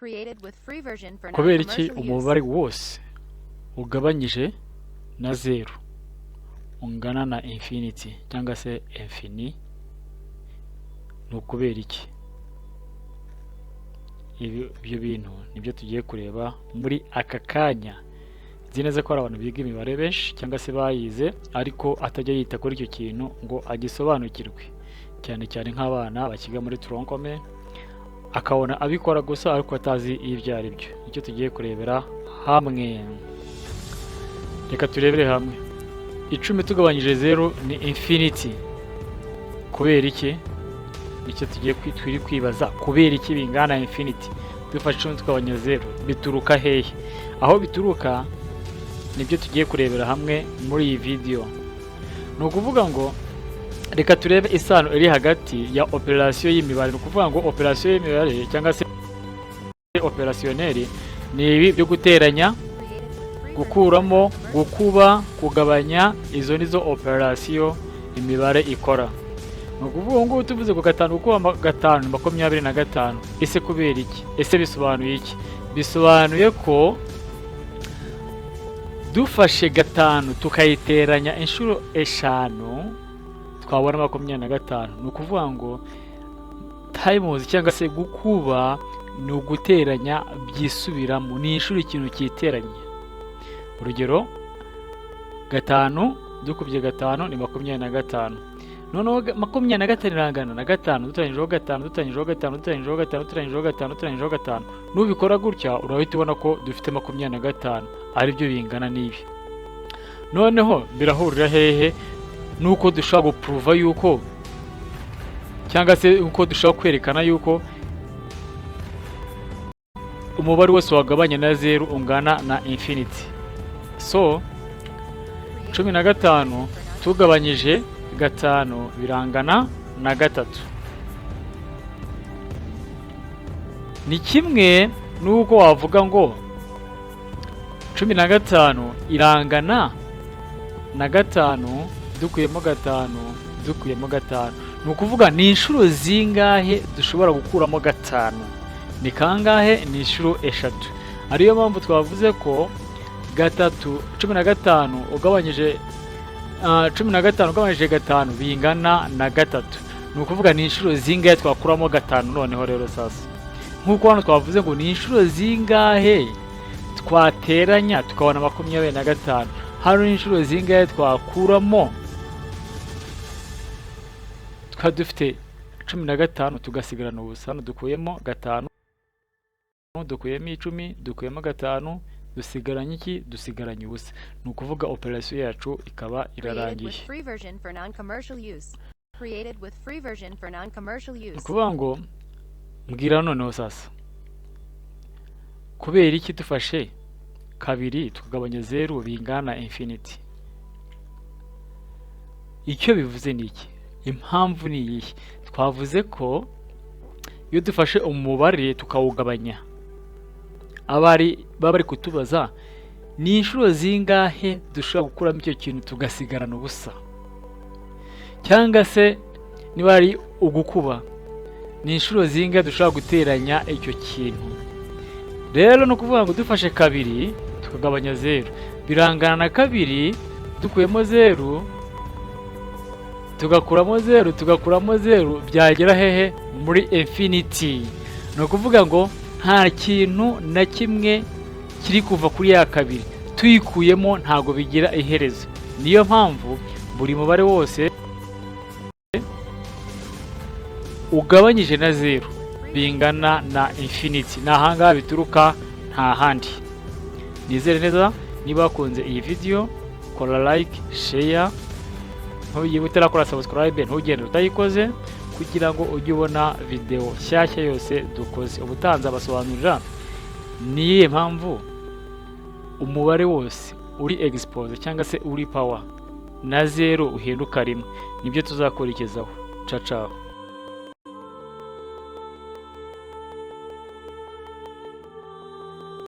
Created with free version for Kubera iki non-commercial use. umubare wose ugabanyije na zeru ungana na infinity cyangwa se infini? Ni ukubera iki? Ibyo bintu nibyo tugiye kureba muri aka kanya. Nzi neza ko hari abantu biga imibare benshi cyangwa se bayize, ariko atajya yita kuri icyo kintu ngo agisobanukirwe, cyane cyane nk'abana bakiga muri tronc commun, akabona abikora gusa ariko atazi ibyo ari byo. Nicyo tugiye kurebera hamwe. Reka turebere hamwe. 10 tugabanyije zeru ni infinity. Kubera iki? Nicyo tugiye turi kwibaza: kubera iki bingana infinity? Dufashe 10 tugabanya zeru, bituruka hehe? Aho bituruka nibyo tugiye kurebera hamwe muri iyi video. Ni ukuvuga ngo reka turebe isano iri hagati ya operasiyo y'imibare. Ni ukuvuga ngo operasiyo y'imibare cyangwa se opérationnel ni ibi byo guteranya, gukuramo, gukuba, kugabanya. Izo nizo operasiyo imibare ikora. Ni ukuvuga ngo tuvuze ku gatanu gukuba gatanu, 25. Ese kubera iki? Ese bisobanuye iki? Bisobanuye ko dufashe gatanu tukayiteranya inshuro 5 twabona 25. Ni ukuvuga ngo times cyangwa se gukuba ni uguteranya byisubiramo, ni inshuro ikintu cyiteranya. Urugero, gatanu dukubye gatanu ni 25. Noneho 25 irangana na gatanu duteranyijeho gatanu, duteranyijeho gatanu, duteranyijeho gatanu, duteranyijeho gatanu, duteranyijeho gatanu. Nubikora gutya urahita ubona ko dufite 25, aribyo bingana n'ibi. Noneho birahurira hehe nuko dushobora guprova yuko, cyangwa se uko dushobora kwerekana yuko umubare wose wagabanya na zeru ungana na infinity? So 15 tugabanyije gatanu birangana na gatatu. Ni kimwe n'uko wavuga ngo 15 irangana na gatanu dukuyemo gatanu, dukuyemo gatanu. Ni ukuvuga ni inshuro zingahe dushobora gukuramo gatanu? Ni kangahe? Ni inshuro eshatu. Ariyo mpamvu twavuze ko gatatu, 15 ugabanyije 15 ugabanyije gatanu bingana na gatatu. Ni ukuvuga ni inshuro zingahe twakuramo gatanu? Noneho rero sasa, nk'uko hano twavuze ngo ni inshuro zingahe twateranya tukabona 25, hano ni inshuro zingahe twakuramo twaba dufite 15 tugasigarana ubusa? Hano dukuyemo gatanu, dukuyemo 10, dukuyemo gatanu, dusigaranye iki? Dusigaranye ubusa. Ni ukuvuga operasiyo yacu ikaba Created irarangiye. with free version for non-commercial use. Created with free version for non-commercial Ni use. ukuvuga ngo mbwira noneho sasa, kubera iki dufashe kabiri tukagabanya zeru bingana infinity? Icyo bivuze ni iki? Impamvu ni iyihe? Twavuze ko iyo dufashe umubare tukawugabanya, abari baba bari kutubaza ni inshuro zingahe dushobora gukuramo icyo kintu tugasigarana ubusa, cyangwa se niba ari ugukuba, ni inshuro zingahe dushobora guteranya icyo kintu. Rero ni ukuvuga ngo dufashe kabiri tukagabanya zeru birangana na kabiri dukuyemo zeru, tugakuramo zeru, tugakuramo zeru, byagera hehe? Muri infinity. Ni ukuvuga ngo nta kintu na kimwe kiri kuva kuri ya kabiri tuyikuyemo, ntabwo bigira iherezo. Niyo mpamvu buri mubare wose ugabanyije na zeru bingana na infinity. Ni ahangaha bituruka, nta handi. Nizere neza niba wakunze iyi video, kora like, share. Ntuyibe utarakora subscribe, ntugende utayikoze, kugira ngo ujye ubona video nshyashya yose dukoze. Ubutanzi abasobanurira ni iyihe mpamvu umubare wose uri expose cyangwa se uri power na zeru uhinduka rimwe. Nibyo tuzakurikizaho. Ciao ciao.